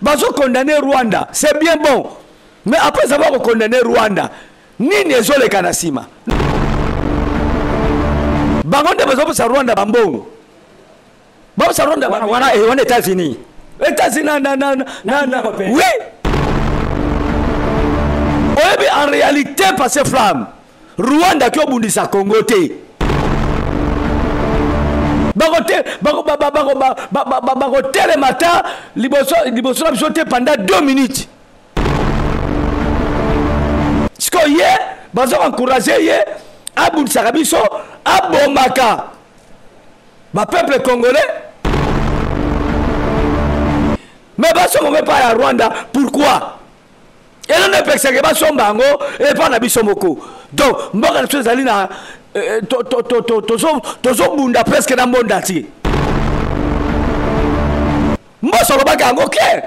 Bazo condamner Rwanda, c'est bien bon. Mais après avoir condamné Rwanda, nini ezoleka na nsima? Bango nde bazopesa Rwanda bambongo. Bapesa Rwanda wana wana eh, wana États-Unis. États-Unis na na na na na oui. Oyebi en réalité passé flamme. Rwanda ki obundisa Congo te. Bakotelema ata liboso na biso te pendant 2 minutes. Sikoyo ye bazo encourager ye abundisaka biso, abomaka ba peuple congolais. Mais basomba epai ya Rwanda pourquoi? Eloko epekisaka basomba yango epai na biso moko. Donc mboka na biso ezali na tozobunda presque na monde entier. Mboso alobaki yango clair,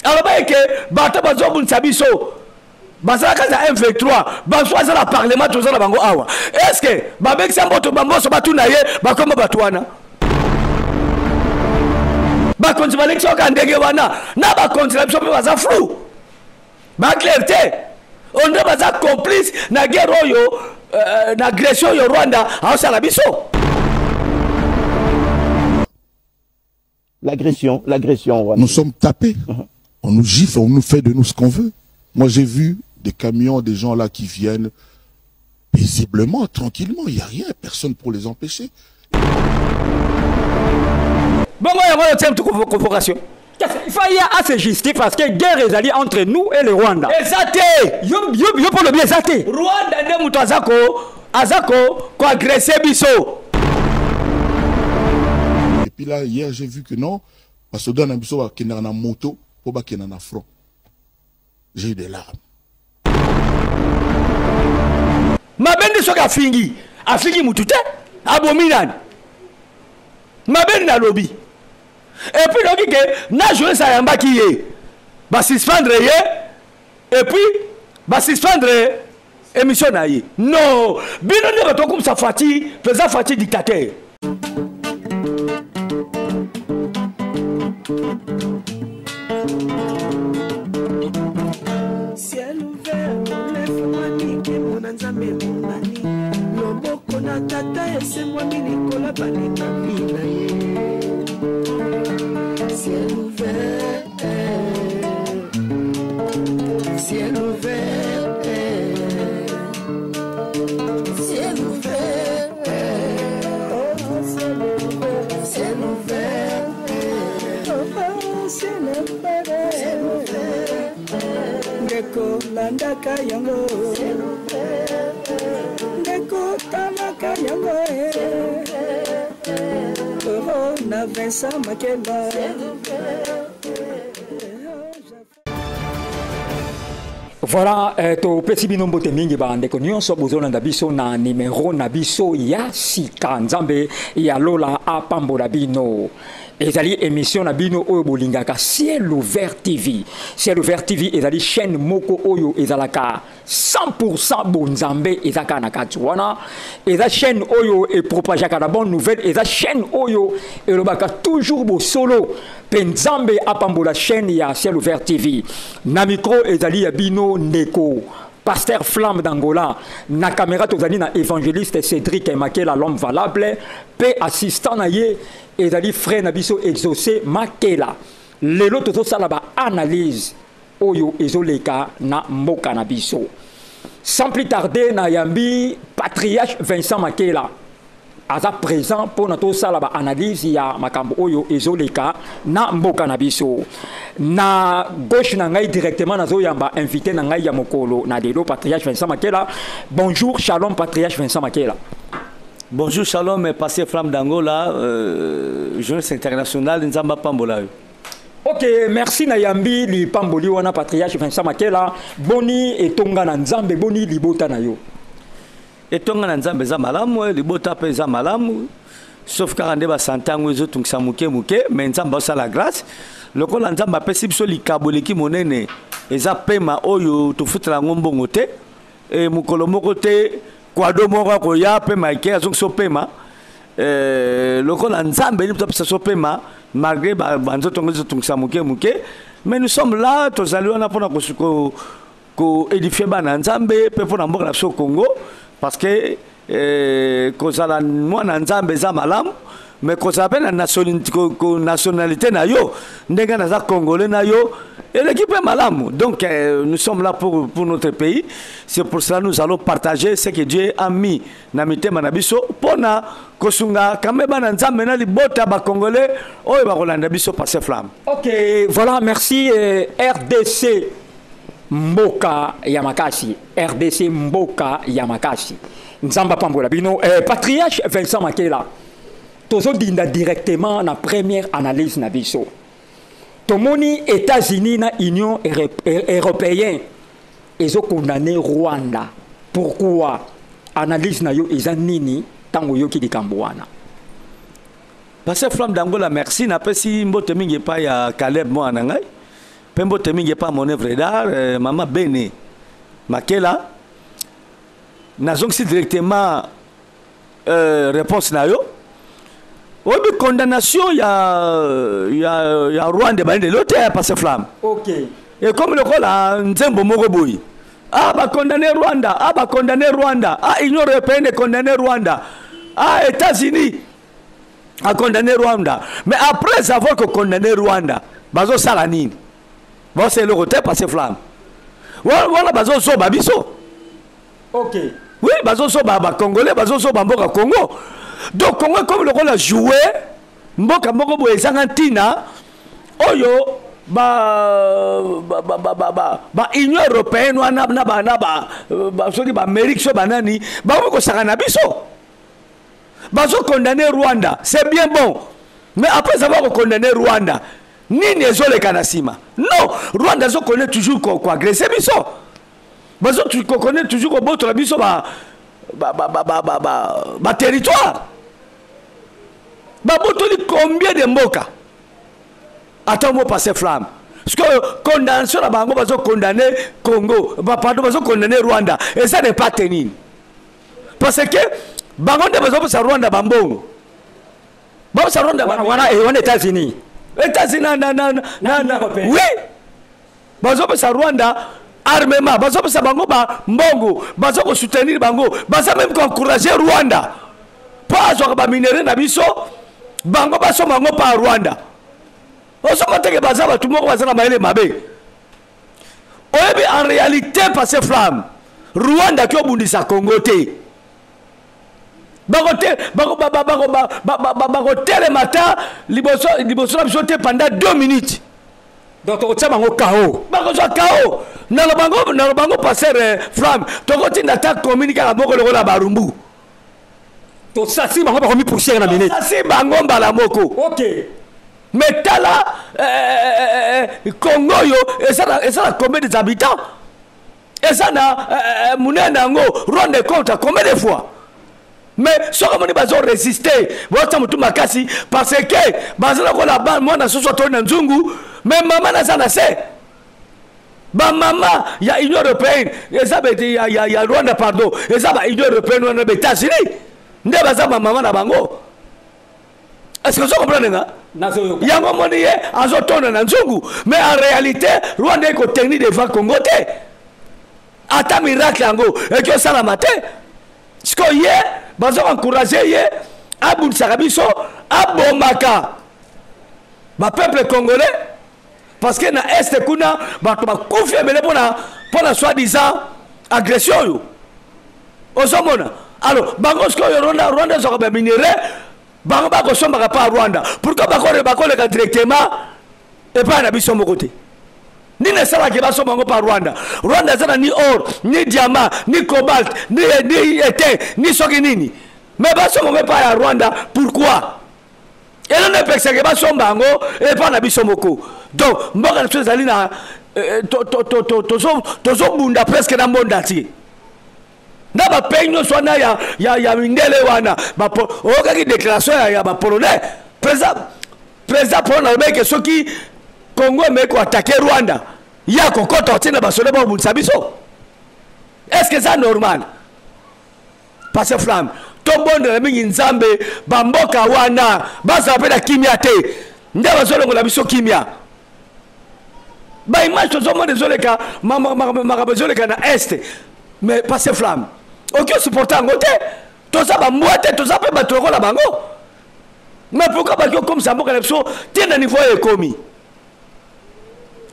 alobaki ke bato bazobundisa biso bazalaka na M23, bazo aza na parlement, toza na bango awa. Est-ce que babekisa mboto bamboso batuna ye bakoma bato wana? Bakonzi balekisi kaka ndenge wana, na bakonzi na biso mpe baza flou, ba clair te, on dirait baza complice na guerre oyo, na agression oyo Rwanda aosala biso. L'agression, l'agression rwandaise. Nous sommes tapés. On nous gifle, on nous fait de nous ce qu'on veut. Moi, j'ai vu des camions, des gens là qui viennent paisiblement, tranquillement. Il n'y a rien, personne pour les empêcher. Bon, moi, il y a une convocation. Il faut y aller se justifier parce que guerre est allée entre nous et le Rwanda. Exact. Yo, yo, yo pour le bien, exact. Rwanda nde mutu azako, azako ko agresser biso. Et puis là, hier, j'ai vu que non, parce que dans la biso, qui na moto, pour ba qui na front. J'ai eu des larmes. Mabende soki afingi, afingi mutu te, abomi nani? Mabende na lobi. Et puis lobi ke na jouer ça yamba ki ye. Ba suspendre ye et puis ba suspendre émission na ye. Non, bino nde bato comme ça Fatshi, président Fatshi dictateur. Ciel ouvert, olefungwami, nkembo na Nzambe emonani. Loboko na tata esemwami likolo ya balingami na ye. Ciel ouvert, ciel ouvert, ciel ouvert, oh, ciel ouvert, ciel ouvert, oh, ciel ouvert, ciel ouvert. Ndeko landaka yango, ndeko talaka yango, oh, na Vincent Makela. Voilà, topesi bino mbote mingi ba ndeko nyonso bozolanda biso na numero na biso ya sika. Nzambe ya lola apambola bino. Ezali émission na bino oyo bolingaka Ciel Ouvert TV. Ciel Ouvert TV ezali chaîne moko oyo ezalaka 100% bonzambe ezaka na kati wana. Eza chaîne oyo e propageaka la bonne nouvelle, eza chaîne oyo elobaka toujours bosolo. Pe Nzambe apambola chaîne ya Ciel Ouvert TV. Na micro ezali ya bino ndeko Pasteur Flamme d'Angola. Na caméra tozali na évangéliste Cédric Makela, l'homme valable, pe assistant na ye ezali frère na biso Exaucé Makela. Lelo tozosala ba analyse oyo ezoleka na mboka na biso. Sans plus tarder, na yambi Patriarche Vincent Makela aza présent pour na tosala ba analyse ya makambo oyo ezoleka na mboka na biso. Na gauche na ngai directement nazo yamba invité na ngai ya mokolo na lelo Patriarche Vincent Makela. Bonjour, shalom Patriarche Vincent Makela. Bonjour, shalom, Pasteur Flamme d'Angola, jeunesse internationale, Nzamba Pambola. Ok, merci na yambi li pamboli wana Patriarche Vincent Makela. Boni etonga na Nzambe, boni libota na yo. Etonga na Nzambe za malamu, libota pe za malamu. Sauf kaka nde ba santango ezo tungisa muke muke, mais Nzambe asala grâce. Lokola Nzambe apesi biso likabo leki monene, eza pema oyo tofutela yango mbongo te. E mokolo moko te, kwado moko akoya pe maike azongisa pema. Lokola Nzambe nde moto apesa biso pema, malgré banzoto yango ezotungisa moke moke, mais nous sommes là, tozali wana mpona koédifie bana ya Nzambe mpe mpona mboka na biso Congo, parce que kozala mwana Nzambe eza malamu, mais kozala mpe na nationalité na yo, ndenge naza Congolais na yo, eleki mpe malamu. Donc nous sommes là pour notre pays. C'est pour cela nous allons partager ce que Dieu a mis na mitema na biso mpona kosunga kambe bana Nzambe na libota Bacongolais oyo bakolanda biso, Pasteur Flamme. Ok, voilà, merci. RDC mboka ya makasi, RDC mboka ya makasi, Nzambe apambola bino. Patriarche Vincent Makela, tozodinda directement na première analyse na biso. Tomoni États-Unis na Union européenne ezokondamne Rwanda. Pourquoi? Analyse na yo eza nini ntango oyoki likambo wana? Pasteur Flamme d'Angola, merci. Napesi mbote mingi epai ya Caleb mwana na ngai, mpe mbote mingi epai ya mon œuvre d'art, mama Bene Makela. Nazongisi directement réponse na yo. Oyebi, condamnation ya Rwanda ebandi lelo te, Pasteur Flamme. Ekomi lokola nzembo moko boye: ah, bacondamné Rwanda, ah, bacondamné Rwanda, ah, Union européenne econdamné Rwanda, ah, États-Unis a condamné Rwanda. Mais après avoir que condamné Rwanda, bazosala nini? Bazosala eloko te, Pasteur Flamme. Wana bazozoba biso. Oui, bazozoba Bacongolais, bazozoba mboka Congo. Donc Congo ekomi lokola jouet, mboka moko boye ezanga ntina, oyo ba Union européenne wana na ba soki baAmérique so banani bakomi kosaka na biso. Bazocondamner Rwanda, c'est bien bon, mais après avoir kocondamné Rwanda, nini ezoleka na nsima? Non, Rwanda azokone toujours koagresser biso, bazokone toujours kobotola biso baterritoire. Babotoli combien de mboka? Ata mo, Pasteur Flamme, parce que condamnation na bango, bazocondamner Congo, pardon, bazocondamner Rwanda, eza na impact nini? Parce que bango nde bazopesa Rwanda bambongo, bapesa Rwanda. Wana États-Unis. États-Unis na, oui, bazopesa Rwanda armement, bazopesa bango bambongo, baza kosoutenir bango, baza même koencourager Rwanda mpo azwaka baminerais na biso, bango basomba yango mpa Rwanda. Ozomona teke baza bato moko baza na mayele mabe. Oyebi, en réalité, Pasteur Flamme, Rwanda ki obundisa Congo te. Bakotelema ta liboso na biso te pendant 2 minutes. Donc tokotia bango KO. Bakozwa KO. Nalobango, Pasteur Flamme, tokotinda ta commune kaka moko lokola Barumbu. Tosasi bango, bakomi poussière na minute. Tosasi bango mbala moko. Mais tala, Congo oyo eza na combien des habitants? Eza na monene yango. Rwanda ekonta combien de fois? Mais soki omoni bazorésister, baota motu makasi, parce que baza lokola mwana soso atoli na nzungu, mais mama naza na se. Bamama ya Union européenne eza ya Rwanda, pardon, eza ba Union européenne wana, ba États-Unis nde baza bamama na bango. Est ce que ozo comprendre nga? Yango omoni ye azotonda na nzungu, mais en réalité Rwanda ekotenir devant Congo te. Ata miracle yango eki osalama te. Sikoyo ye baza koencourager ye abundisaka biso, abomaka bapeuple congolais, parce que na Est kuna bato bakufi ebele mpona soi-disant agression oyo ozomona. Alors bango sikoyo, Rwanda ezwaka baminerais, bango bakosombaka pa Rwanda. Pourquoi bakoleka directement epai na biso moko te? Nini esalaki basomba yango pa Rwanda? Rwanda eza na ni or, ni diamant, ni cobalt, ni étain, ni soki nini, mais basomba yango epai ya Rwanda pourquoi? Eloko epekisaka basomba yango epai na biso moko? Donc mboka na biso ezali na tozobunda presque na monde entier, na bapays nyonso wana ya mindele wana. Oyokaki déclaration ya Bapolonais? Président Pologne alobaki ke soki Congo emeki koattaquer Rwanda, ya kokɔta otinda basoda bakobundisa biso. Est ce que eza normal, Pasteur Flamme? Tobondela mingi Nzambe, bamboka wana bazala mpe na kimia te, nde bazolongola biso kimia. Baimage tozomona ezoleka, makambo ezoleka na Est, mais passe flamme, oki osupporte yango te. Toza bambwa te, toza mpe bato lokola bango. Mais pourquoi baki okomisa mboka na biso te na niveau oyo ekomi?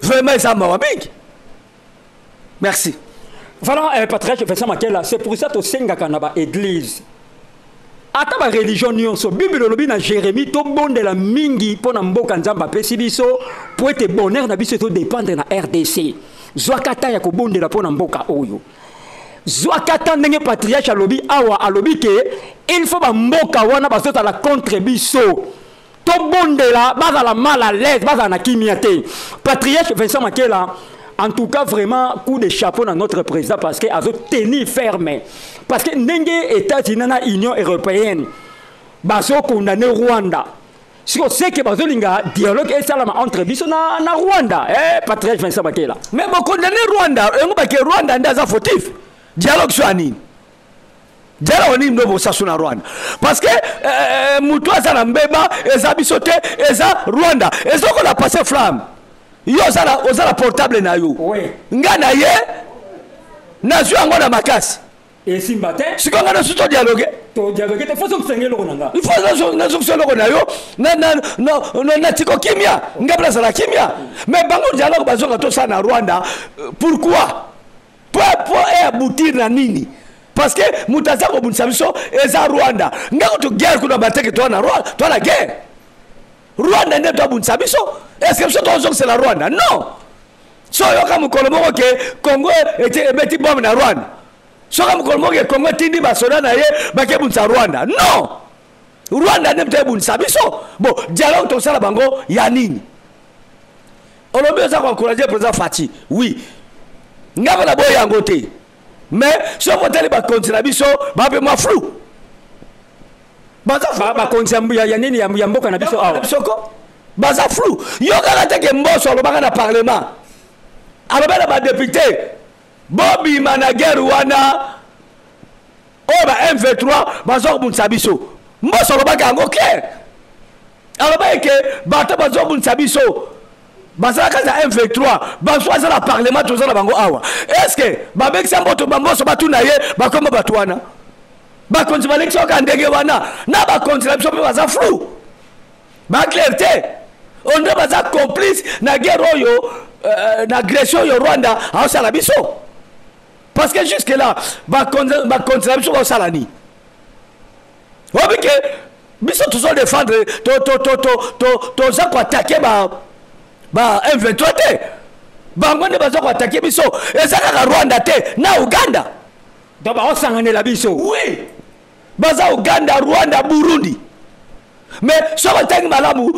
Vraiment eza mawa mingi. Merci. Voilà, Patriarche Vincent Makela, c'est pour ça tosengaka na ba église, ata ba religion nyonso. Bible elobi na Jérémie, tobondela mingi mpo na mboka Nzambe apesi biso, po ete bonheur na biso ezodépendre na RDC. Zwaka ta ya kobondela mpo na mboka oyo. Zwaka ta ndenge patriarche alobi awa, alobi ke il faut bamboka wana bazotala contre biso, tobondela bazala mal à l'aise, bazala na kimia te. Patriarche Vincent Makela, en tout cas vraiment coup de chapeau na notre président, parce que azo tenir ferme, parce que ndenge États-Unis na Union européenne bazo condamner Rwanda, siko seke bazolinga dialogue esalama entre biso na Rwanda. Patriarche Vincent Makela. Mais bokondamne Rwanda, yango bake Rwanda nde aza fautif. Dialogue so ya nini? Dialogue nini nde bosasu na Rwanda? Parce que moto aza na mbeba eza biso te, eza Rwanda. Ezokola passe flamme. Yo oza na portable na yo. Nga na ye nazwi yango na makasi. Esimba te. Sikoyo nga nasu to dialogue. To dialogue te, faut sokisa eloko na nga. Il faut nazokisa eloko na yo, na tiko kimia, nga mpe nazala kimia. Mais bango dialogue bazonga tosala na Rwanda, pourquoi? Po e aboutir na nini? Parce que moto aza kobundisa biso eza Rwanda. Nga kutu guerre kuna bateke toa na Rwanda, toa na guerre. Rwanda nde toabundisa biso. Est-ce que biso tozongisela Rwanda? Non. So oyoka mokolo moko ke Congo ebeti bombe na Rwanda. Soki mokolo moko ke Congo etindi basoda na ye bakebundisa Rwanda. Non. Rwanda nde moto ebundisa biso. Bon, dialogue tosala bango ya nini? Olobi oza koencourager président Fatshi. Oui. Nga mpe naboyi yango te. Mais soki otali bakonzi na biso, bape mwa flou. Baza flou. Bakonzi ya nini, ya mboka na biso awa? Soko baza flou. Yo kaka te ke Mboso alobaka na parlement, alobaka na badéputé, bobima na guerre wana oyo ba M23 baza kobundisa biso. Mboso alobaka yango clair, alobaki ke bato baza kobundisa biso bazalaka na M23, baso aza na parlement, toza na bango awa. Est ce que babekisa mboto bamboso batuna ye bakoma bato wana? Bakonzi balekisa kaka ndenge wana. Na bakonzi na biso mpe baza flou, baclair te. Onde baza complice na guerre oyo, na agression oyo Rwanda aosala biso. Parce que jusque là bakonzi na biso baosala nini? Oyebi ke biso tozodéfendre, toza koattaquer ba M23 te, bango nde baza koattaquer biso. Eza kaka Rwanda te, na Uganda. Donc baosanganela biso. Oui, baza Uganda, Rwanda, Burundi. Mais soki otangi malamu,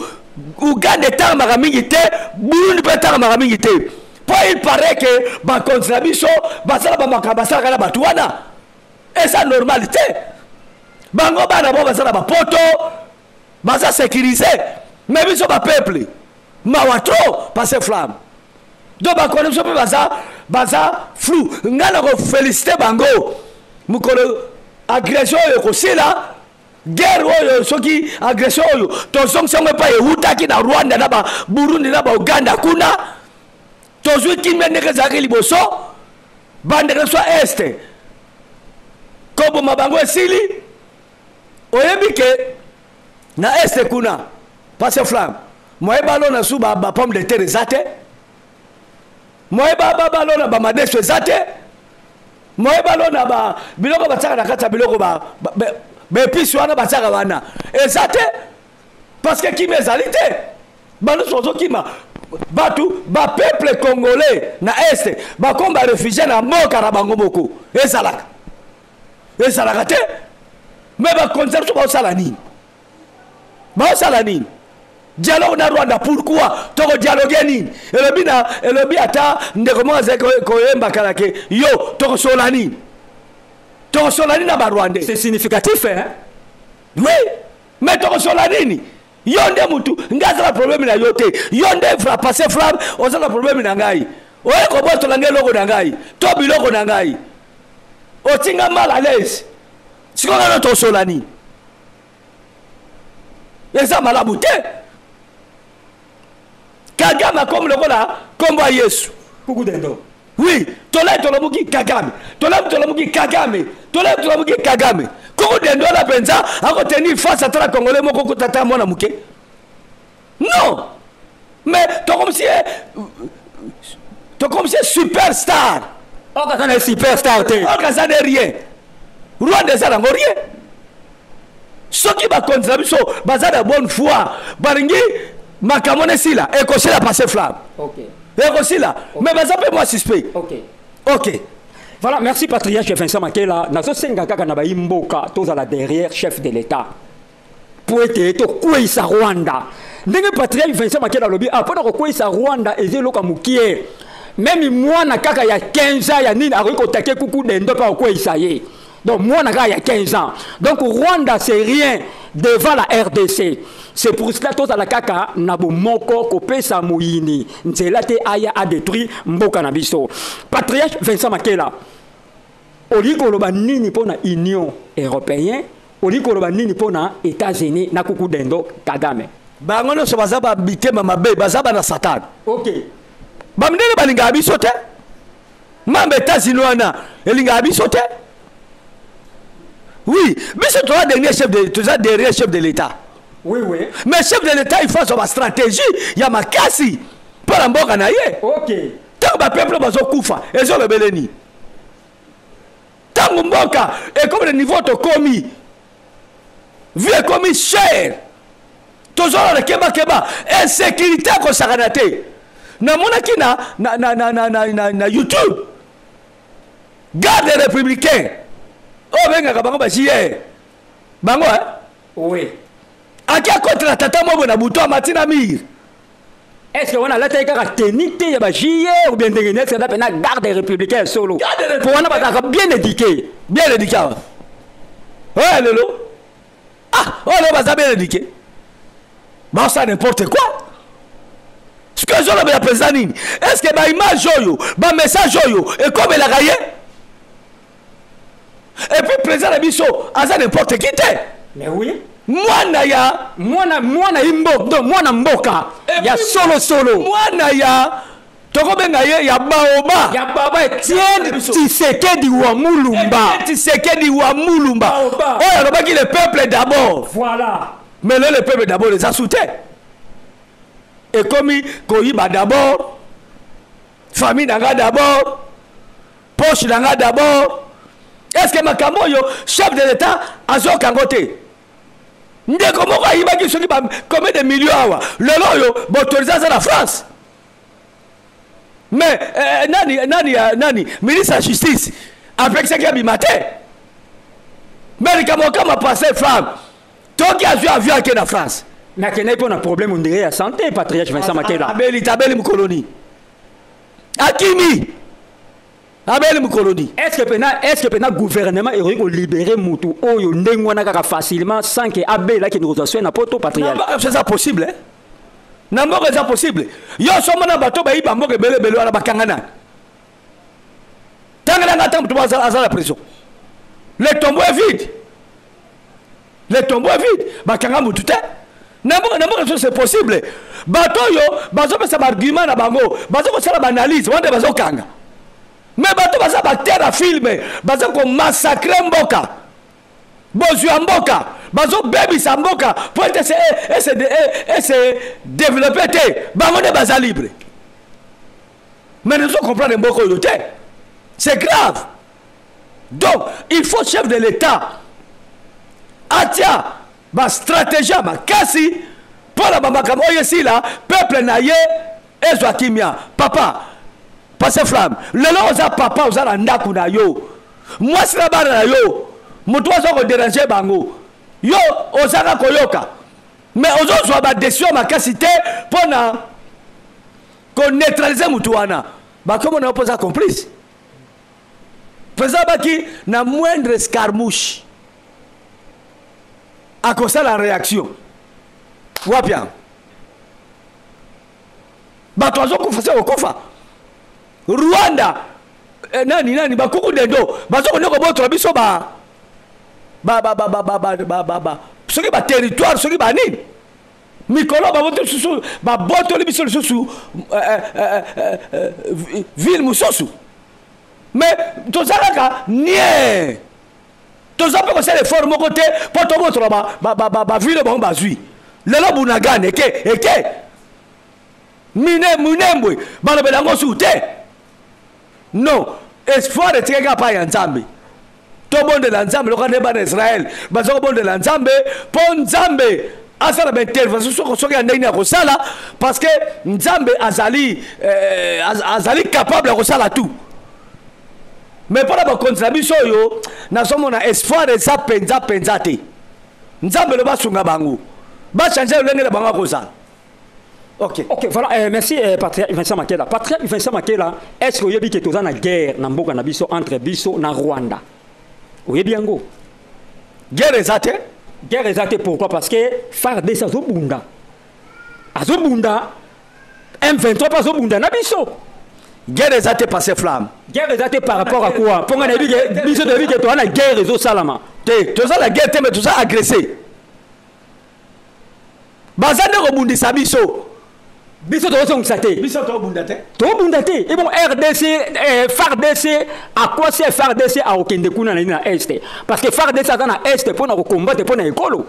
Uganda etangamaka mingi te, Burundi mpe etangamaka mingi te, mpo il paraît ke bakonzi na biso basala bamakambo basalaka na bato wana, eza normal te. Bango bana bo baza na bapoto, baza sécurisé, mais biso bapeuple, mawa trop. Passe flamme. Donc bakonzi biso mpe baza flou. Ngai na kofélicité bango mokolo agression oyo ekosila, guerre oyo. Soki agression oyo tozongisa yango epai ewutaki, na Rwanda, na baburundi, na bauganda kuna, tozwi kimia ndenge ezalaki liboso. Bandeko so Est, koboma bango esili. Oyebi ke na Est kuna, passe flamme, moye balona su bapomme de terre eza te, moye balona bamadeso eza te, moye balona biloko batiaka na kati ya biloko, baépices wana batiaka wana eza te, parce que kimia ezali te. Banyonso bazokima. Bato bapeuple congolais na Est bakomi baréfugiés na mboka na bango moko. Ezalaka te. Mais bakonzi na biso baosala nini? Baosala nini? Dialogue na Rwanda, pourquoi? Tokodialogue nini? Elobi na elobi ata ndeko moko azali koyemba kala ke yo tokosola nini, tokosola nini na barwandais? C'est significatif, hein? Oui, mais tokosola nini? Yo nde mutu, ngai aza na problème na yo te. Yo nde fra passe flamme, oza na problème na ngai, oye kobotola ngai eloko na ngai to biloko na ngai, otinga mal à l'aise. Sikoyo nano tosola nini? Eza malamu te. Kagame akomi lokola nkombo ya Yesu. Kuku dendo. Oui, tolai tolomuki Kagame, tolai tolomuki Kagame, tolai tolomuki Kagame. Kuku dendo wana mpenza akotenir face ata na Congolais moko kotata mwana moke. Non, mais tokomisi ye, tokomisi ye superstar. Okaza na superstar te. Okaza de rien. Rwanda eza nango rien. Soki bakonzi na biso baza na bonne foi, balingi makambo na esila, ekosila passe flamme. Okay. Ekosila, okay. Mais baza mpe mwa suspect. Okay. Ok. Voilà, merci patriarche Vincent Makela. Nazosenga kaka na bayi mboka tozala derrière chef de l'État. Po ete tokweyisa Rwanda. Ndenge patriarche Vincent Makela alobi, ah, mpona kokweyisa Rwanda eza eloko ya mokie. Meme mwana kaka ya 15 ans ya nini akoki kotake kuku dendo mpe akokweyisa ye. Donc mwana kaka ya 15 ans. Donc Rwanda c'est rien devant la RDC. C'est pour cela tozala kaka na bomoko kopesa moyini nzela te aya a détruire mboka na biso. Patriarche Vincent Makela, olingi koloba nini mpona Union européenne, olingi koloba nini mpona États-Unis na kuku dendo Kagame? Bango nyonso baza ba mitema mabe, baza bana Satan. Ok. Bamindele balingaka biso te. Mambe États-Unis wana elingaka biso te. Oui, biso toza dernier chef de, toza dernier chef de l'État. Oui, oui. Mais chef de l'État, il faut avoir stratégie ya makasi mpo na mboka na ye. Ok. Ntango ba peuple bazokufa, ezolobele nini? Ntango mboka ekomi na niveau tokomi, vie ekomi cher, tozolala keba keba, insécurité akosakana te. Namonaki na YouTube garde républicain oyo bengaka bango ba JR bango, hein? Oui. Aki akotela tata mobo na butu amati na mire. Est-ce que on a lataki kaka tenue te ya ba JR ou bien ndenge nini? Est-ce que aza pena garde républicain solo? Garde républicain. Po wana bazalaka bien éduqué. Bien éduqué awa. Oyo lelo. Ah, oyo lelo baza bien éduqué. Baosala n'importe quoi. Ce que ezolobela président nini? Est-ce que ba image oyo, ba message oyo ekomelaka ye? Et puis président na biso aza n'importe qui te. Mais oui. Mwana ya mwana, mwana imbo, donc mwana mboka Et ya puis, solo solo. Mwana ya tokobenga ye ya baoba. Ya baba Etienne Tshisekedi wa Mulumba. Etienne Tshisekedi wa Mulumba. Baoba. Oyo alobaki le peuple d'abord. Voilà. Mais là, le peuple d'abord les a soutenus. Et comme koyiba d'abord, famille nanga d'abord, poche nanga d'abord. Est-ce que makambo yo chef de l'État azoka ngote? Ndeko moko ayibaki soki ba combien de millions awa? Lelo oyo ba autorisé aza na France. Mais nani, nani, nani, ministre de la justice apekisaki abima te. Mais likambo kama passé femme, toki azwi avion ake na France. Mais akendaki mpo na problème on dirait ya santé, patriarche Vincent Makela. Abeli, tabeli mukoloni. Akimi. Abeli mukoloni. Est-ce que pena, est-ce que pena gouvernement ekoki ko libérer mutu oyo ndenge wana kaka facilement sans que abela ki nous soin na poto patriarche? Na mboka c'est possible, hein? Na mboka c'est possible. Yo somo na bato ba yiba mboka ebele ebele wana bakanga na. Tanga na ngata mutu aza, aza la prison. Le tombeau est vide. Le tombeau est vide. Bakanga mutu te. Na mboka, na mboka c'est possible. Bato yo bazo pesa ba argument na bango, bazo kosala ba analyse, wande bazo kanga. Mais bato baza ba terre à film, bazo ko massacrer mboka. Bozwi ya mboka, bazo bebisa mboka po ete se, e, se, e, e, se développer te. Bango nde baza libre. Mais nous comprendre mboka oyo te. C'est grave. Donc, il faut chef de l'État atia ba stratégie ya makasi mpo na ba makambo oyo esila peuple na ye ezwa kimia. Papa, passe flamme. Lelo oza papa, oza na ndako na yo. Mwasi na bana na yo, moto aza ko déranger bango. Yo ozaka koyoka. Mais ozozwa ba décision makasi te mpo na ko neutraliser moto wana. Bakomo na yo mpo oza complice. Président baki na moindre escarmouche akosala réaction. Wapi yango? Bato bazokufa se kokufa. Rwanda, nani, nani, bakuku dendo, bazokondi kobotola biso ba ba ba ba ba ba ba ba ba ba soki ba territoire soki ba nini mikolo babotoli lisusu babotoli biso lisusu euh, euh, euh, ville mosusu mais toza kaka nie toza mpe kosala effort moko te mpo tobotola bavile bango bazwi lelo bunagane eke eke mine minembwe balobela yango su te non espoir etikaki apa ya nzambe tobondela nzambe lokola nde bana israele baza kobondela nzambe mpo nzambe asala baintervention soko soki ya ndenge nini akosala parce que nzambe azali eh, azali capable ya kosala tout mais mpo na bakonzi na biso oyo nazomona espoir eza mpenza mpenza te nzambe loba asunga bango bachange lolenge na bango akozala Ok. Ok, voilà, euh, merci euh, Patrick Vincent Makela. Patrick Vincent Makela, est-ce que oyebi que toza na guerre na mboka na biso entre biso na Rwanda? Oyebi yango? Guerre eza te? Guerre eza te pourquoi? Parce que FARDC azobunda. Azobunda M23 pe azobunda na biso. Guerre eza te passé flamme. Guerre eza te par rapport à quoi? Ponga na yebi que biso toyebi que toza na guerre ezosalama. Te, toza na guerre te mais toza agressé. Baza nde kobundisa biso. Biso tozongisa te. Biso tobunda te. Tobunda te. Et bon RDC eh, FARDC à quoi c'est FARDC a okende kuna na na est parce que FARDC aza na est pona ko combattre pona ekolo.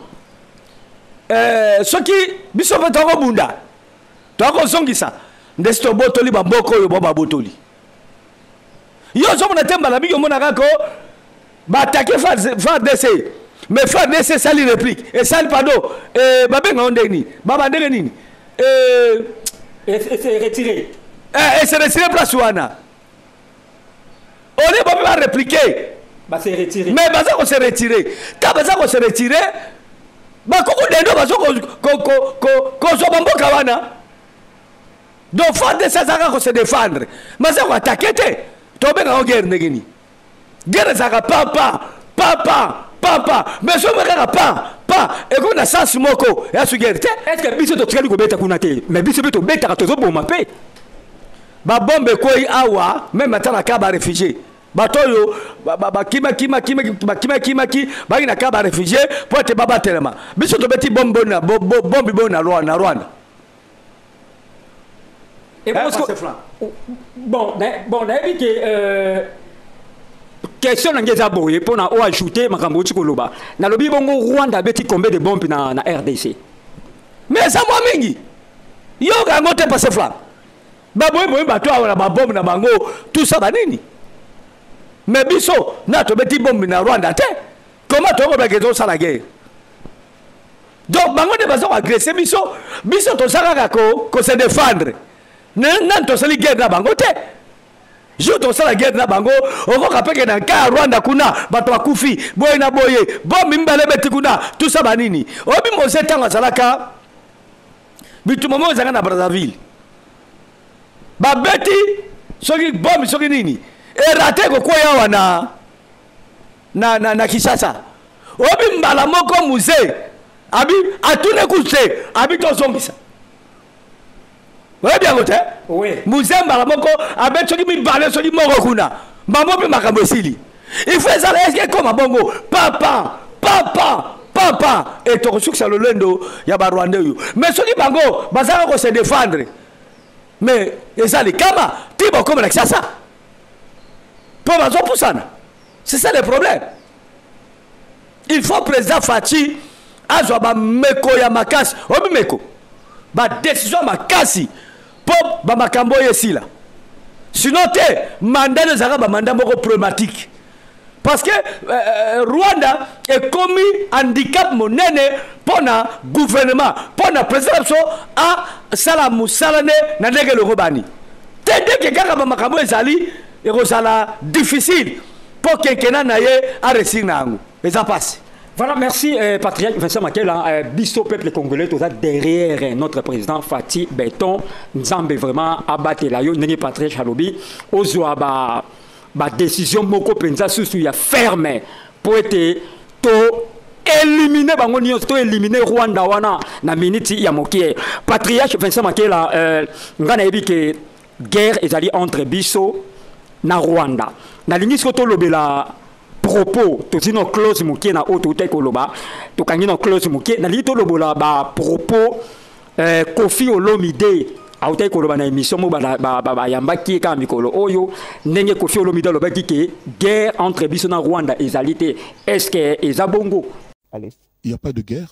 Eh, soki biso mpe tokobunda tokozongisa nde si tobotoli bamboka oyo bo babotoli yo ozomona te mbala mingi omonaka ko baattaque fardc mais fardc esali réplique esali pardon eh, babenga yango ndenge nini baba ndenge nini eh, ese retire eh, ese retire place wana olie bape baréplique mais baza kose retire ta baza kose retire bakuku dendo bazo kozwa bamboka wana donc fardc azalaka kose défendre baza koatake te tobenga yango guerre ndenge nini guerre ezalaka pa pa pa pa pa pa mais soki kaka pa pa ekomi na sens moko ya su guerre te est ce que biso totikali kobeta kuna te mais biso mpe tobetaka tozoboma mpe babombe ekwei awa meme ata na ka barefugie bato oyo bakimakimaki baki na ka barefugie mpo ete babatelema biso tobeti bombi boni na rwanda Et bon, bon, bon, nayebi ke euh, question na ngai eza boye mpo na o ajouter makambo outi koloba nalobi bongo rwanda abeti combien de bombe na, na rdc mais eza mwa mingi yoka yango te passe flamme baboyeboye bato awa na babombe na bango tout ça banini mais biso na tobeti bombe na rwanda te comment toyokobaki ezosala guerre donc bango nde baza koagresse biso biso toza kaka ko se défendre nani tosali guerre na bango te jour tosala guerre na bango okoka peke na nka ya rwanda kuna bato bakufi boye na boye bombi mibale beti kuna tusa banini oyebi moze ntango azalaka bitumba moko ezalaka na brazzaville babeti soki bombi soki nini erate kokweya awa na na, na, na Kinshasa oyebi mbala moko muze abi atune kutu te abi tozongisa oyebi yango te muze mbala moko abeti soki mibale soki moko kuna bango mpe makambo esili il faut ezala eske ekoma bongo papa papa papa e tokosukisa lolendo ya barwandais oyo mais soki bango bazalaka kose défendre mais eza likama ti bokoma na kisasa mpo bazopusana c'est ça le problème il faut président Fatshi azwa bameko ya makasi oyebi meko badécision ya makasi mpo bamakambo oyo esila sinon te mandat no ezalaka bamandat moko problématique parce que euh, euh rwanda ekomi handicap monene mpo na gouvernement mpo na président na biso asala mosala ne na ndenge elongo bani te ndenge kaka bamakambo ezali ekozala difficile mpo kenkena na ye aresir na yango eza mpasi Voilà, merci euh, Patrick Vincent Makela. Euh, biso peuple congolais, tout ça derrière euh, notre président Fatih Beton. Nzambe vraiment abattre la yo ndenge Patrick Chalobi. Ozwa ba ba décision moko penza susu ya ferme po ete to éliminer bango nyonso to éliminer Rwanda wana na minute ya mokie. Patriarche Vincent Makela euh, nga nayebi ke guerre ezali entre biso na Rwanda. Nalingi siko tolobela Propos tozwi na close moke na oyo toutaki koloba, tokangi na close moke. Nalingi tolobola bapropos Koffi Olomide autaki koloba na émission moko bayambaki ye kaka mikolo oyo, ndenge Koffi Olomide alobaki ke guerre entre biso na Rwanda ezali te. Est ce que eza bongo? Allez. Il n'y a pas de guerre.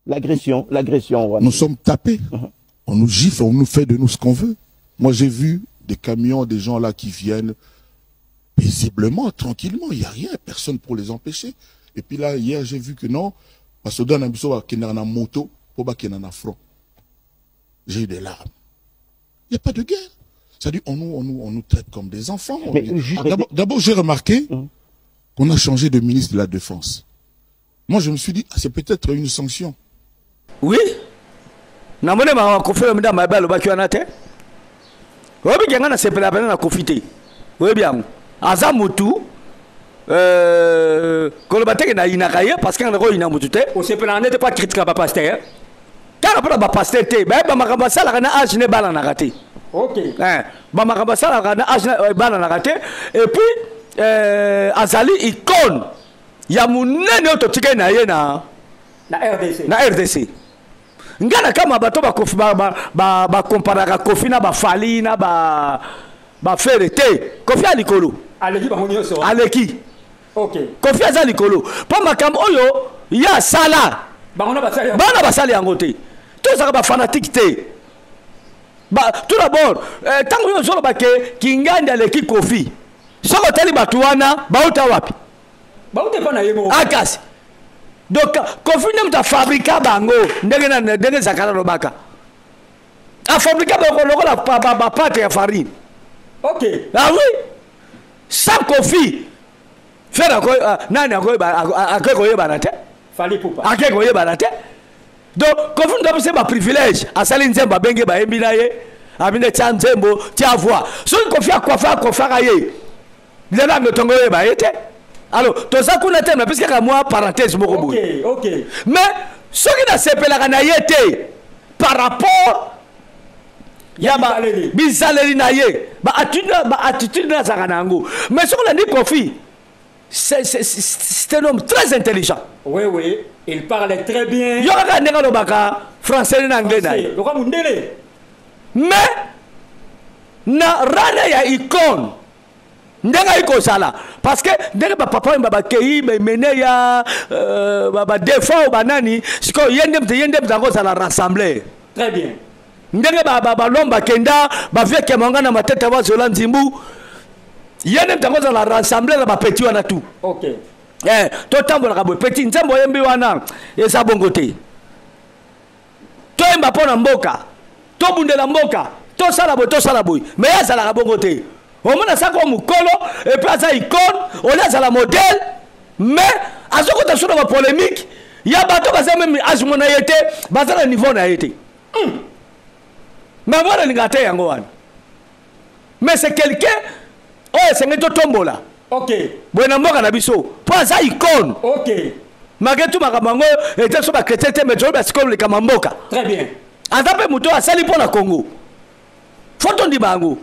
L'agression, l'agression Nous sommes tapés. On nous gifle, on nous fait de nous ce qu'on veut. Moi, j'ai vu des camions, des gens là qui viennent paisiblement, tranquillement. Il n'y a rien, personne pour les empêcher. Et puis là, hier, j'ai vu que non, parce que dans la moto, pour na front. J'ai eu des larmes. Il n'y a pas de guerre. C'est-à-dire, on nous traite comme des enfants. D'abord, j'ai remarqué qu'on a changé de ministre de la Défense. Moi, je me suis dit, ah, c'est peut-être une sanction. Oui, namoni makambo Koffi Olomide mabe alobaki wana te. Oyebi ke ngai nasepela pene na Koffi te. Oyebi yango, aza mutu koloba teke nayinaka ye, parce que ngai nakoyina mutu te. Osepelaka nde te mpo acritiquaka bapasteur? Kaka mpona bapasteur te. Bayeba makambo asalaka na age ne ebalanaka te. Bamakambo asalaka na age ebalanaka te. Et puis azali icône ya monene oyo totikali na ye na na RDC. Na RDC. Nga na kama bato bakomparaka Koffi na baFally na baFerre te. Koffi ya likolo. Aleki bango nyonso. Aleki. Koffi aza likolo mpo makambo oyo ye asala, bango na basali bana basali yango te. Tozalaka bafanatique te. Tout d'abord, ntango oyo ozoloba ke Kingandi aleki Koffi, soki otali bato wana bauta wapi? Bauta epa na ye moko. Akasi donc Koffi nde moto afabrika bango, ndenge na ndenge Zakala alobaka, afabrika bango lokola bapâte ya farine. Ah oui, sans Koffi, Ferre nani akoki koyebana te. Fally Ipupa. Ake koyebana te. Donc Koffi moto apesi baprivilège, asali nzembo, abenge bayembi na ye, abinde tia nzembo, tia voix. Soki Koffi akwafa, akofaka ye, lelo yango tongo oyeba ye te. Alors toza kuna te, napesi kaka mwa parenthèse moko boye. Mais soki nasepelaka na ye te par rapport ya bizaleli na ye, baattitude nazalaka na yango, mais soki olandi Koffi, c'est un homme très intelligent. Oui, il parle très bien. Yo kaka ndenge alobaka français na anglais na ye. Lokola mundele. Mais na rana ya icône ndenge ayi kozala, parce que ndenge bapapa oyo bakei bemene ya badefo oyo banani, sikoyo ye nde ye nde moto kozala rassemble. Très bien. Ndenge balomba bakenda bavieke monga na matete bazola nzimbu, ye nde moto kozala rassemble na bapeti wana tu. Totambolaka boye, petit, nzembo oyembi wana eza bongo te. Toyemba mpo na mboka, tobundela mboka, tosala boye, tosala boye. Mais ye azalaka bongo te. Omona sako mokolo, et puis aza icône, olie azala modèle, mais azokota so na bapolémique ya bato baza même âge mo na ye te, baza na niveau na ye te. Mais mwana alingaka te yango wana. Mais c'est quelqu'un oyo esengeli totombola boye na mboka na biso, mpo aza icône. Malgré tout, makambo yango ete so bachrétien te, mais toyebi basikoyo likama mboka. Très bien. Aza mpe moto oyo asali mpo na Congo, fo tondima yango.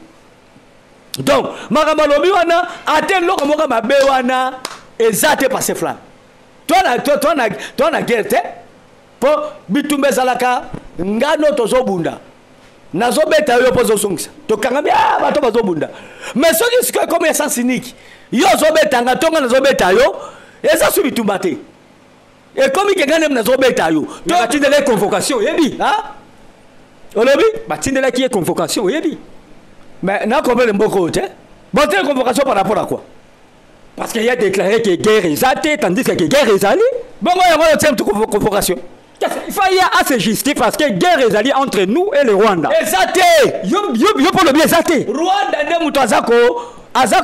Donc makambo alobi wana, ate eloko moko mabe wana eza te. Parce flamme to na guerre te, mpo bitumba ezalaka ngano tozobunda, nazobeta yo mpo ozosongisa, tokangami bato bazobunda. Mais soki sikoyo ekomi ya sens unique, yo ozobetanga to nga nazobeta yo, eza su bitumba te, ekomi ke nga nde nazobeta yo. To batindela ye convocation, oyebi? Olobi? Batindelaki ye convocation, oyebi? Mais nakomele mboka oyo te. Botele convocation par rapport à quoi? Parce qu'il a déclaré que guerre eza te, tandis que guerre ezali. Bongo yango oyo tie mutu convocation? Il faut y à se justifier parce que guerre ezali entre nous et le Rwanda. Eza te. Yo mpo lobi eza te. Rwanda nde moto aza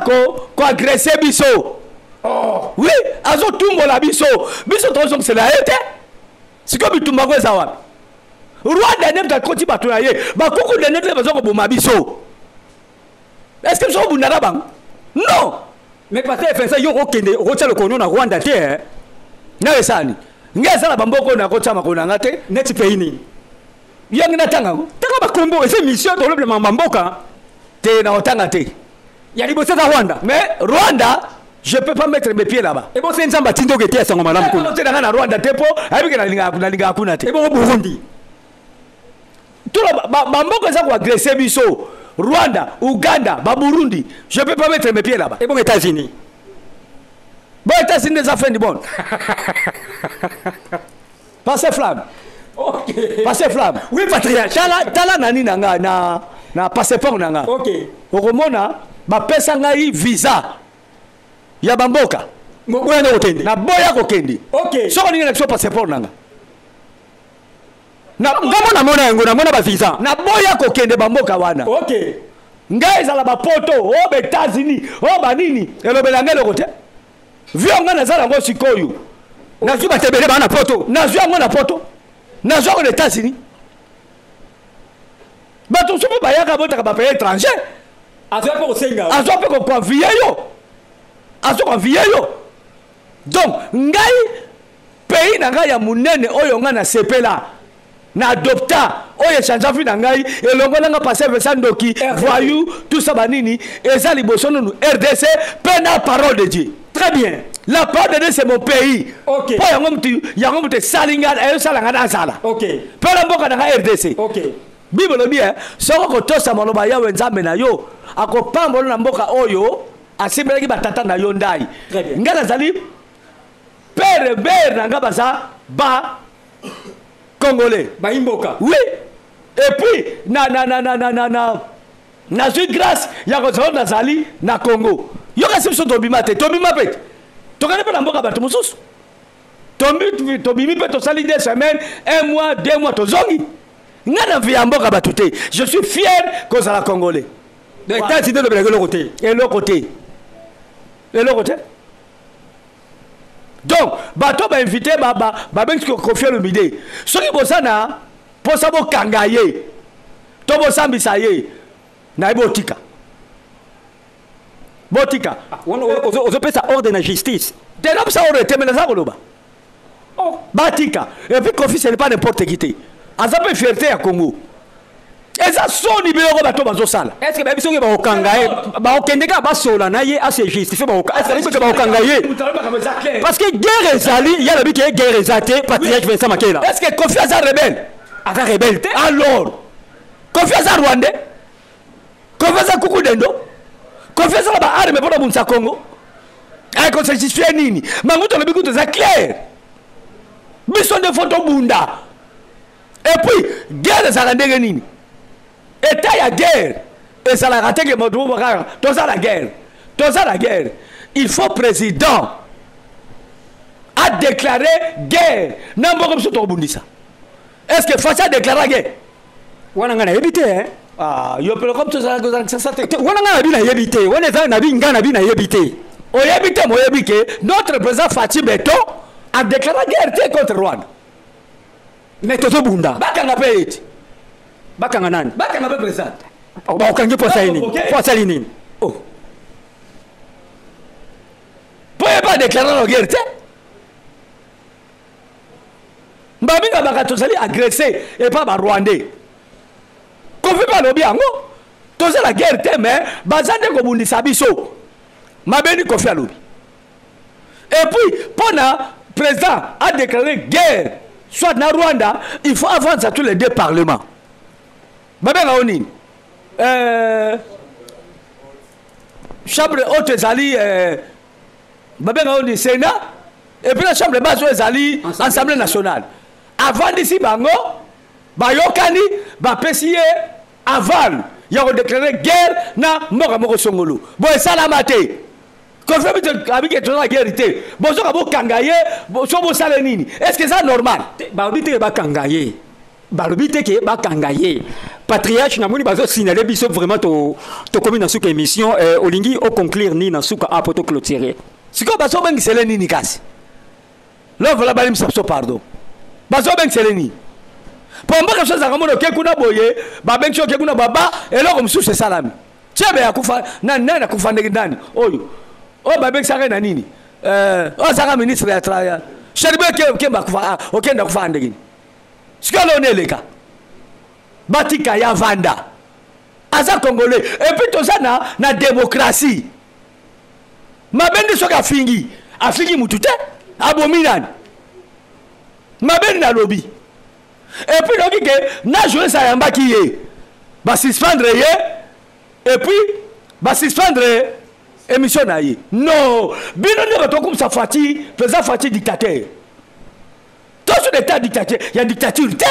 koagresser biso. Oh. Oui, azotumbola biso, biso tozongisela ye te. Sikoyo bitumba ngo eza wapi? Rwanda nde moto akoti bato na ye, bakuku ndende te, baza koboma biso. Est ce que biso kobundaka bango? Non. Mais parce que FNC, yo okende okotia lokolo na Rwanda te, eh? Nayo esani ngai eza na bamboka oyo nakotia makolo na nga te. Neti pays nini? Yangi natanga yango. Tanga bakombo, eza émission tolobela bamboka. Te, na kotanga te. Ya liboso eza Rwanda. Mais Rwanda Je peux pas mettre mes pieds là-bas. Ebongo se Nzambe atindi oke teya sango malamu kuna. Te nanga na Rwanda te po ayebi ke nalingaka nalingaka kuna te. Ebongo Burundi. Tout ba ba mboka eza ko agresser biso. Rwanda, Ouganda, ba Burundi, je peux pas mettre mes pieds là-bas. Ebongo États-Unis. Bon États-Unis eza fin du monde. Passez flamme. Ok. Passez flamme. Oui patriarche. Tala tala nani na nga na na passeport na nga. Ok. Okomona bapesa ngai visa ya bamboka. Boya na kokende. Na boya kokende. Ok. Soko ningi na biso passeport na nga. Na ngambo na mona yango na mona ba visa. Na boya kokende bamboka wana. Ok. Ngai ezala ba poto, o ba États-Unis, o ba nini, elobela ngai eloko te. Vie ngai naza nango sikoyo. Nazwi bato ebele baa na poto. Nazwi yango na poto. Nazwi yango na États-Unis. Bato mosusu mpe bayaka botaka ba pays étranger. Azwa mpe kosenga. Azwa mpe koenvier yo. Azwa koenvier yo. Donc ngai pays na ngai ya monene oyo ngai nasepela na adopta oyo echangea vie na ngai elongola nga pasteur Vincent Ndoki voyou tout ça banini eza liboso nunu RDC pe na parole de Dieu. Très bien. La parole de Dieu c'est mon pays. Ok. Po yango mutu yango mutu esali nga esala nga nazala. Ok. Pe na mboka na nga RDC. Ok. Bible elobi eh, soki okotosa maloba ya Yawe Nzambe na yo, akopambola na mboka oyo asimbelaki batata na yo ndai. Nga nazali père mère na nga baza ba congolais. Bayimboka. Oui. Et puis na na na na na na na nazwi grâce ya kozala nazali na Congo. Yoka si biso tobima te, tobima pe. Tokende pe na mboka bato mosusu. Tobimi pe tosali 2 semaines, 1 mois, 2 mois tozongi. Nga na vie ya mboka bato te. Je suis fier kozala congolais. Donc États-Unis olobelaka eloko te. Eloko te. Eloko te. Donc bato ba invité ba ba babengisi Koffi Olomide. Soki boza na posa bokanga ye to bosambisa ye na ye botika. Botika. Ah, wana ozopesa ordre na justice. Te napesa ordre te mais naza koloba. Oh. Batika. Et puis Koffi ce n'est pas n'importe qui te. Aza pe fierté ya Congo. Eza soni biloko bato bazosala. Est-ce que bayebi soki bakokanga ye bakokende kaka basola na ye ase justifie bakoka bakokanga ye parce que guerre ezali ye alobi ke guerre eza te patriarche Vincent Makela. Est-ce que Koffi aza rebelle? Aza rebelle te. Alors Koffi aza rwandais? Koffi aza kuku dendo? Koffi aza na ba armes mpona kobundisa Congo? Aye ko se justifier nini? Mangutu alobi kutu eza clair. Biso nde faut tobunda. Et puis guerre ezalaka ndenge nini? Etat ya guerre ezalaka te ke moto moko kaka toza na guerre. Toza na guerre. Il faut président a déclarer guerre na mboka biso tokobundisa. Est-ce que Fatshi a déclaré guerre? Wana nga nayebi te hein. Ah, yo pe comme tozala kozala kisasa te. Wana nga nabi nayebi te. Wana eza nabi nga nabi nayebi te. Oyebi te moyebi ke notre président Fatshi Beton a déclaré guerre te contre Rwanda. Mais tozobunda. Bakanga pe ye te. Bakanga nani? Bakanga pe président. Oh, bakokangi mpo asali nini? Mpo asali nini? Oh. Mpo ye ba déclaré la guerre te. Mbabinga baka tozali agressé et pas ba Rwandais. Koffi pe alobi yango. Toza la guerre te mais baza nde kobundisa biso. Mabeni Koffi alobi. Et puis pona président a déclaré guerre soit na Rwanda, il faut avancer à tous les deux parlements. Babenga yo nini? Chambre haute ezali babenga yo nini? Sénat et puis la chambre basse oyo ezali Assemblée nationale. Avandisi bango bayokani bapesi ye aval ya kodéclare guerre na mboka moko songolo. Bo esalama te. Koffi abiki toza na guerre te. Bozoka bokanga ye, so bosala nini? Est-ce que ça normal? Balobi te bakanga ye. Balobi te ke bakanga ye. Patriarche namoni bazo signaler biso vraiment to tokomi na suka émission olingi o conclure ni na suka apo to clôturer. Sikoyo bazo bengisele nini kasi? Love la balimisa biso pardon. Bazo bengisele nini? Po mboka biso ezalaka mona oke kuna boye, babengisi oke kuna baba, eloko mosusu esalami. Chebe akufa nani nani akufa ndenge nani oyo oyo babengisaka ye na nini? Oyo azalaka ministre ya tra Cheribe Kemba akufa, ah, okenda akufa ndenge nini? Sikoyo lona eleka. Batika ya vanda. Aza congolais et puis toza na démocratie. Mabe nde soki afingi, afingi mutu te, abomi nani? Mabe nde alobi. Et puis nayoki ke na journaliste ayambaki ye, ba suspendre ye, et puis ba suspendre émission na ye. Non, bino nde bato okumisa Fatshi, président Fatshi dictateur. Tozo d'état dictateur, ya dictature te.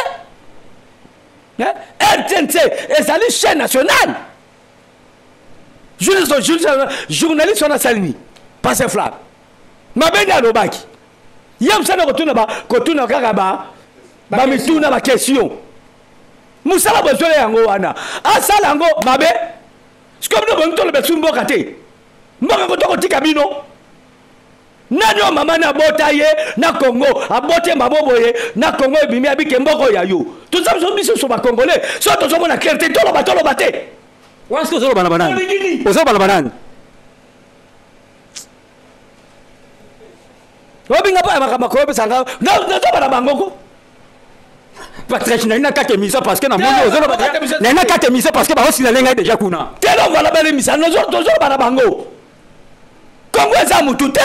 Hein? RTNC ezali chaîne nationale. Journaliste wana asali nini? Pasteur Flav. Mabe nde alobaki. Ye mosala kotuna ba kotuna kaka ba ba mituna ba question. Mosala bozwela yango wana. Asala yango mabe. Sikoyo bino bolingi toloba esu mboka te. Mboka yango tokotika bino. Nani oyo mama na abota ye na Congo abote mabo boye na Congo ebimi abike mboko ya yo. Toza biso biso so ba Congolais. So tozomona clair te toloba toloba te. Wana sikoyo ozoloba na banani? Ozoloba na banani? Obinga pa ya makambo akoyebisa nga nazoba na bango ko. Patrick na na kati émission parce que na moni ozoloba na na kati émission parce que ba osila ngai déjà kuna. Te donc voilà belle émission tozoloba na bango. Congo eza mutu te.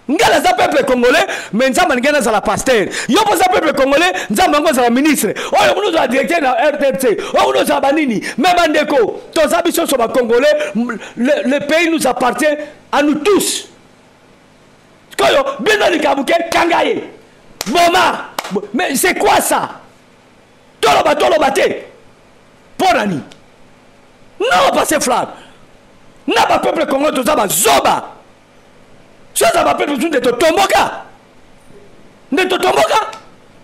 Nga naza peuple congolais mais Nzambe alingi nazala pasteur. Yo mpo oza peuple congolais, Nzambe yango ozala ministre. Oyo kuna ozala directeur na RTNC. Oyo kuna ozala banini. Mais bandeko, toza biso nyonso ba congolais, le pays nous appartient à nous tous. Koyo bino likambo ke kanga ye. Boma. Mais c'est quoi ça? Toloba toloba te. Mpo na nini? Non, pasteur Flav. Na ba peuple congolais toza ba zoba. Soza ba peuple nde totomboka. Nde totomboka.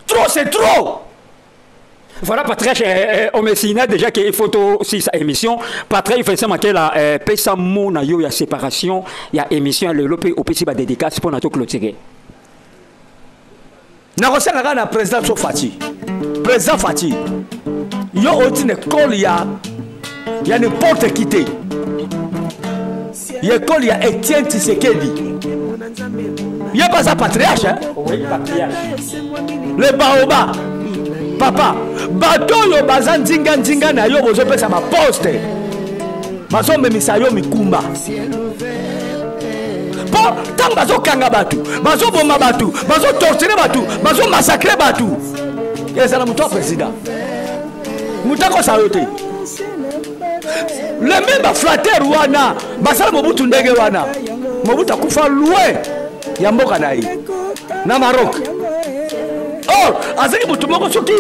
Trop c'est trop. Voilà, Patrick, on me signale déjà qu'il faut aussi sa émission. Patrick, Vincent Makela, pesa mot na yo ya séparation, ya émission le lopé au petit ba dédicace pour notre clôturer. Nakosenga kaka na président so Fatshi. Président Fatshi, yo oti na école ya ya n'importe qui te. Ya école ya Etienne Tshisekedi. Ye pas ça patriarche hein? Oui, patriarche. Le baoba. Papa, bato oyo baza nzinga nzinga na yo bozopesa ba poste. Bazomemisa yo mikumba. Po ntango bazokanga bato, bazoboma bato, bazotorture bato, bazomassacre bato, ezala moto ya président. Moto akosa yo te. Le même ba flatteur wana basala Mobutu ndenge wana. Mobutu akufa loin ya mboka na ye na Maroc. Or azalaki moto moko soki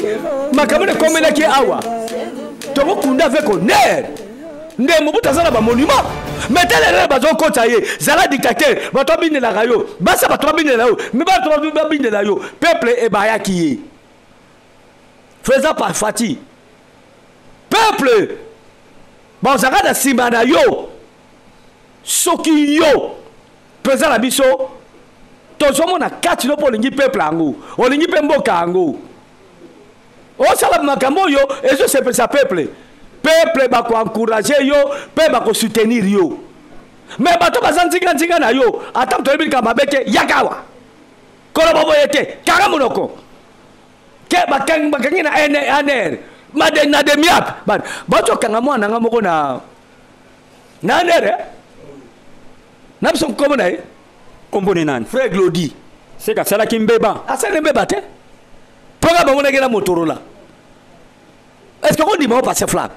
makambo ekomelaki awa tokokunda avec honneur. Nde Mobutu aza na ba monument. Mais tala erreur bazokotisa ye, zala dictateur, bato babindelaka yo, basa bato babindela yo, mais bato babindela yo, peuple ebayaki ye. Faisant par Fatshi. Peuple bazalaka na nsima na yo soki yo président na biso tozomona kati no mpo olingi peuple yango olingi mpe mboka yango osala makambo oyo ezosepelisa peuple peuple bakoencourage yo mpe bakosoutenir yo me bato baza nzinganzinga na yo ata moto oyebi likambo mabe te yaka awa koloba boye te kanga monoko ke bakangi bakangi na ANR made na demiap bazokanga mwana nga moko na na ANR eh? Na biso nkombo na ye nkombo ne nani? Frère Glody. Seka asalaki mbeba. Asali mbeba te mpo bamonaki na Motorola. Est-ce que okondima o passe flamme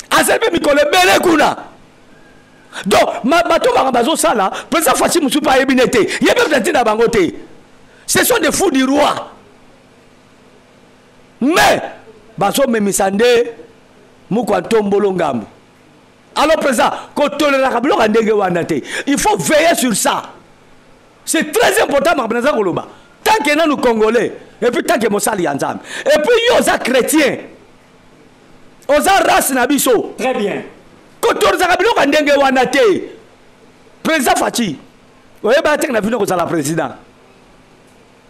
asali mpe mikolo ebele kuna. Donc bato baka bazosala président Fatshi mosusu mpe ayebi ne te ye mpe moto atinda bango te. Ce sont des fous du roi. Mais bazomemisa nde mokwa ntombolo ngambo. Alors président kotoleraka biloko ya ndenge wana te. Il faut veiller sur ça. C'est très important makambo naza koloba. Tant que nanu congolais et puis tant que mosali ya Nzambe. Et puis yo oza chrétien. Oza race na biso. Très bien. Kotorizaka biloko ya ndenge wana te. Président Fatshi, oyeba te na bino kozala président.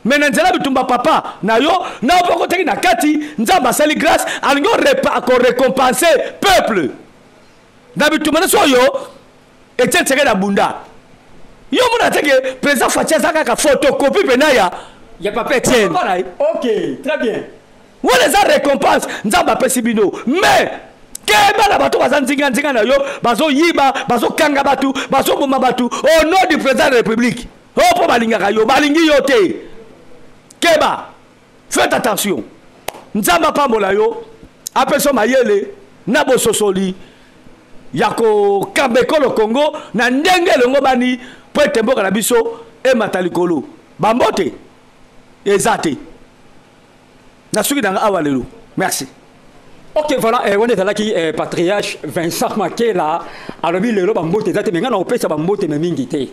Mais na nzela bitumba papa na yo na poko teki na kati Nzambe asali grâce alingi ko récompenser peuple. Na bitumba nyonso oyo Etienne Tshisekedi abunda. Yo mona te ke président Fatshi aza kaka photocopie pena ya ya papa Etienne. Papa na ye. Ok, très bien. Wana eza récompense Nzambe apesi bino. Mais Keba na bato baza nzinga nzinga na yo, bazoyiba, bazokanga bato, bazoboma bato au nom du président de la République. Oh, mpo balingaka yo, balingi yo te. Keba, faites attention. Nzambe apambola yo, apesa mayele na bososoli ya kokamba ekolo Congo na ndenge elongobani mpo ete mboka na biso emata likolo. Bambote eza te. Nasuki nanga awa lelo. Merci. Ok, voilà, wana ezalaki patriarche Vincent Makela alobi lelo bambote eza te, me ngai naopesa bambote me mingi te,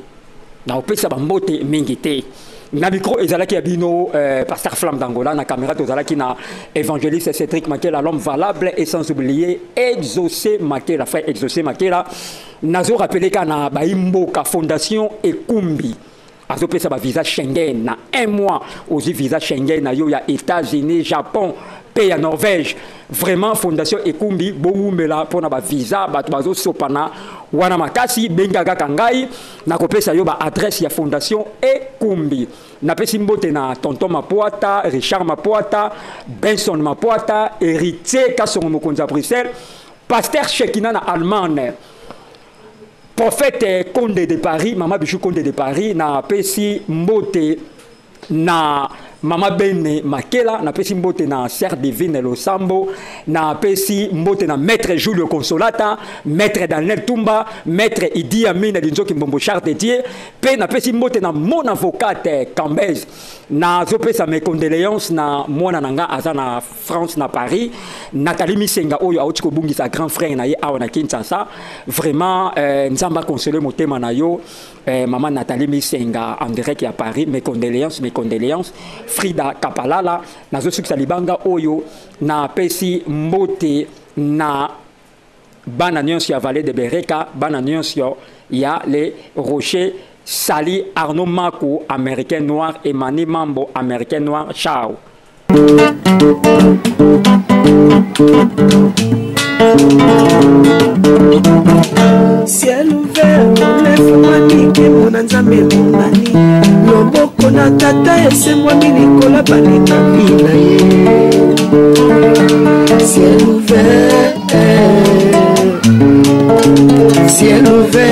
naopesa bambote mingi te. Na micro ezalaki ya bino pasteur Flamme d'Angola, na caméra tozalaki na évangéliste Cédric Makela, l'homme valable, et sans oublier Exaucé Makela, frère Exaucé Makela. Nazo rappeler ka na baimboka fondation Ekumbi azopesa ba visa Schengen na un mois, ozwi visa Schengen na yo ya États-Unis, Japon pe ya Norvège. Vraiment fondation Ekumbi bowumela mpona ba visa, bato bazosopana wana makasi. Benga kaka ngai nakopesa yo ba adresse ya fondation Ekumbi. Napesi mbote na tonton Mapoata, Richard Mapoata, Benson Mapoata, Héritier Kasongo mokonzi ya Bruxelles, pasteur Shekina na Allemagne, prophète Konde de Paris, mama Bijou Konde de Paris. Napesi mbote na mama Bene Makela, napesi mbote na Sœur Divine Losambo, napesi mbote na maître Julio Consolata, maître Daniel Tumba, maître Idi Amin Linzoki Mbombo Charles de Dieu, pe napesi mbote na mon avocate Cambez. Nazopesa mes condoléances na mwana na nga aza na France na Paris, Nathalie Misenga oyo auti kobungisa grand frère na ye awa na Kinshasa. Vraiment Nzambe a consoler motema na yo, maman Nathalie Misenga en direct ya Paris, mes condoléances, mes condoléances. Frida Kapalala, nazosukisa libanga oyo na pesi mbote na bana nyonso ya Vallée de Bereka, bana nyonso ya les Rochers. Sali Arnaud Makou, américain noir, et Mani Mambo, américain noir. Ciao. Ciel ouvert, efungwami, nkembo na Nzambe emonani, loboko na tata esemwami likolo balekami na ye. Ciel ouvert, ciel ouvert.